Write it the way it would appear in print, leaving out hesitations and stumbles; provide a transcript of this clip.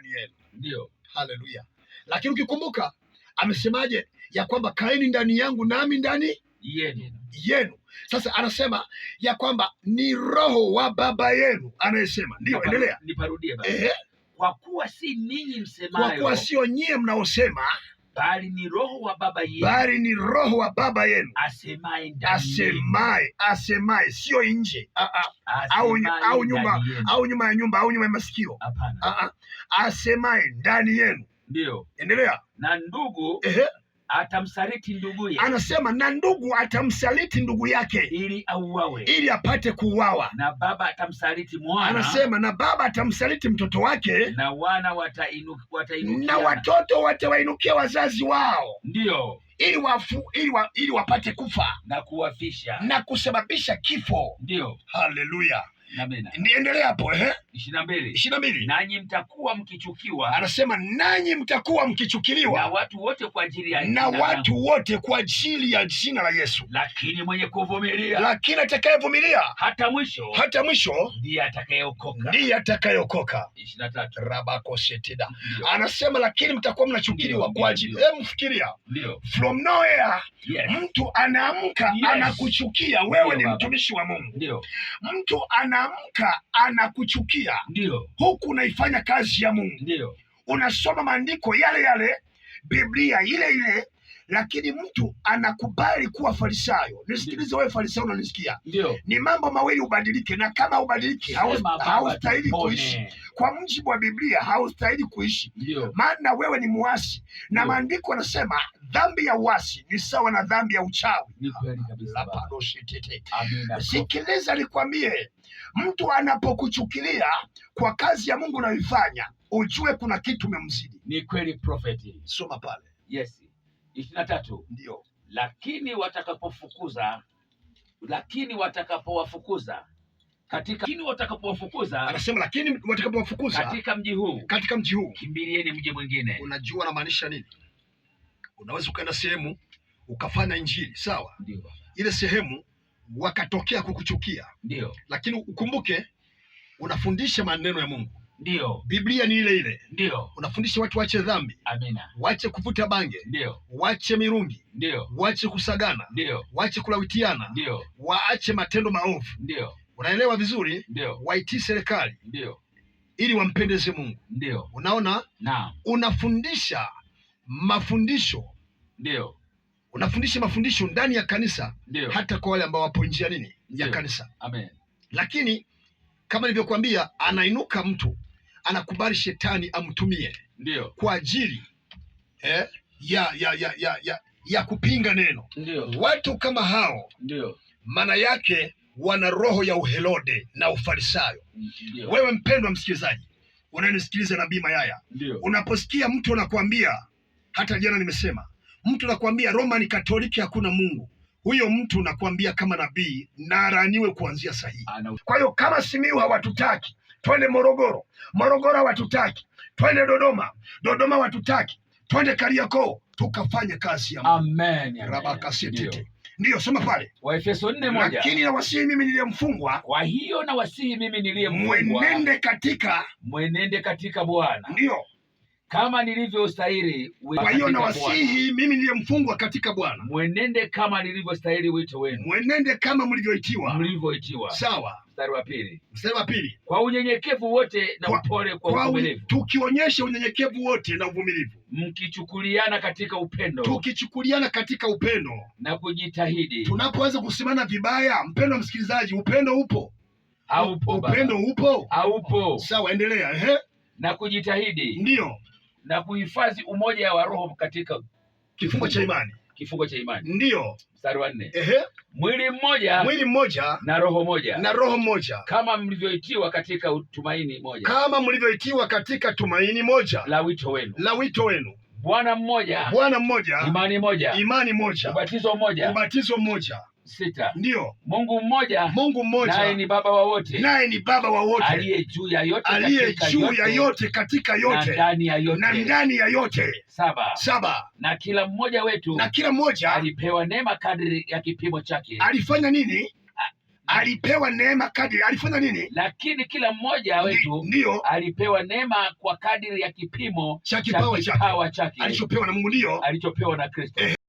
ndani yenu. Ndio. Haleluya! Lakini ukikumbuka amesemaje? Ya kwamba kaeni ndani yangu nami ndani yenu. Yenu. Sasa anasema ya kwamba ni Roho wa Baba yenu anayesema. Ndio, endelea. Niparudie, baba. Ehe. Kwa kuwa si ninyi Kwa msemayo, kuwa sio nyie mnaosema, bali ni Roho wa Baba yenu bali ni Roho wa Baba yenu asemaye ndani yenu. asemaye, asemaye, sio nje, ah, ah, au, Asemaye au nyuma ndani yenu. Au nyuma ya nyumba au nyuma ya masikio. Hapana. Ah, ah, asemaye ndani yenu. Ndio. Endelea. Na ndugu Ehe. atamsaliti nduguye Anasema na ndugu atamsaliti ndugu yake ili auawe, ili apate kuuawa. Na baba atamsaliti mwana, Anasema na baba atamsaliti mtoto wake, na wana na watainukiana. Watoto watawainukia wazazi wao Ndio, ili wapate kufa na kuwafisha. Na kusababisha kifo. Ndio, Haleluya! amina. Niendelea hapo, ehe. 22. 22. Nanyi mtakuwa mkichukiwa Anasema nanyi mtakuwa na mkichukiliwa watu wote kwa ajili ya na jina langu. Watu wote kwa ajili ya jina la Yesu, Lakini mwenye kuvumilia lakini atakayevumilia hata mwisho hata mwisho ndiye atakayeokoka. Ndiye atakayeokoka. 23. Rabakosetida. Ndio, Anasema lakini mtakuwa mnachukuliwa Ndio, kwa ajili. ndio. Hebu fikiria, ndio. from nowhere mtu anaamka anakuchukia wewe, Ndio, ni baba. Mtumishi wa Mungu. Ndio, Mtu anaamka anakuchukia huku unaifanya kazi ya Mungu, unasoma maandiko yale yale, Biblia ile ile, lakini mtu anakubali kuwa Farisayo. Nisikilize wewe Farisayo, unanisikia? Ndio. Ni mambo mawili, ubadilike, na kama ubadiliki, Sema baba, haustahili tupone. Kuishi. Kwa mujibu wa Biblia haustahili kuishi, maana wewe ni muasi, na maandiko yanasema dhambi ya uasi ni sawa na dhambi ya uchawi. Ni kweli kabisa, baba. Lapadoshitete. Amina. Sikiliza nikwambie, mtu anapokuchukilia kwa kazi ya Mungu unayoifanya, ujue kuna kitu umemzidi. Ni kweli, prophet. Soma pale. Yes. 23. Ndio. Lakini watakapowafukuza Anasema lakini watakapowafukuza katika mji huu, katika mji huu, kimbilieni mji mwingine. Unajua namaanisha nini? Unaweza ukaenda sehemu ukafanya injili, sawa? Ndio, baba. Ile sehemu wakatokea kukuchukia, lakini ukumbuke unafundisha maneno ya Mungu. Biblia ni ile ile. Unafundisha watu waache dhambi, waache kuvuta bange, waache mirungi, waache kusagana, waache kulawitiana, waache matendo maovu. Unaelewa vizuri? Ndio. Waitii serikali ili wampendeze Mungu. Unaona, unafundisha mafundisho, unafundisha mafundisho ndani ya kanisa, hata kwa wale ambao wapo nje ya nini, ya kanisa. Amen. Lakini kama nilivyokuambia, anainuka mtu anakubali shetani amtumie kwa ajili ya kupinga neno. Watu kama hao, maana yake wana roho ya Uherode na Ufarisayo. Wewe mpendwa msikilizaji unayenisikiliza Nabii Mayaya, unaposikia mtu anakuambia, hata jana nimesema, mtu anakuambia Roma ni Katoliki, hakuna Mungu, huyo mtu nakuambia kama nabii na alaaniwe kuanzia sahihi. Ana Kwa hiyo kama Simiyu hawatutaki, twende Morogoro, Morogoro hawatutaki, twende Dodoma, Dodoma hawatutaki, twende Kariakoo tukafanye kazi ya Mungu. Amen. Amen. Rabakasetete. Ndiyo, soma pale. Waefeso 4:1. Lakini nawasihi mimi niliyemfungwa, Kwa hiyo nawasihi mimi niliye mfungwa, mwenende katika mwenende katika Bwana ndiyo. Kama nilivyostahili Kwa hiyo katika Bwana. nawasihi mimi niliyemfungwa katika Bwana, Mwenende kama nilivyostahili wito wenu mwenende kama mlivyoitiwa. Mlivyoitiwa. Sawa. Mstari wa pili. Mstari wa pili. Kwa unyenyekevu wote na upole, kwa uvumilivu, Tukionyesha unyenyekevu wote na uvumilivu, mkichukuliana katika upendo tukichukuliana katika upendo. Na kujitahidi. Tunapoweza kusemana vibaya, mpendwa msikilizaji, upendo upo? Haupo, baba. Upendo upo? Haupo. Sawa, endelea. Ehe, Na kujitahidi na kuhifadhi umoja wa Roho katika kifungo cha imani, kifungo cha imani. Mstari wa nne. Ehe, Mwili mmoja mwili mmoja na roho moja, na roho moja, kama mlivyoitiwa katika tumaini moja kama mlivyoitiwa katika tumaini moja la wito wenu, la wito wenu, Bwana mmoja, Bwana mmoja, imani moja, imani moja, ubatizo mmoja. Ubatizo mmoja. Sita. Ndiyo. Mungu mmoja, Mungu mmoja, naye ni Baba wa wote, naye ni Baba wa wote, aliye juu ya yote, aliye katika juu ya yote, yote, katika na yote, ndani ya yote. Na ndani ya yote. Saba. Saba. Na kila mmoja wetu Na kila mmoja alipewa neema kadri ya kipimo chake alifanya nini? Alipewa neema kadiri alifanya nini? Lakini kila mmoja wetu Ndiyo, alipewa neema kwa kadiri ya kipimo cha kipawa chake kipawa chake alichopewa na Mungu, ndiyo alichopewa na Kristo.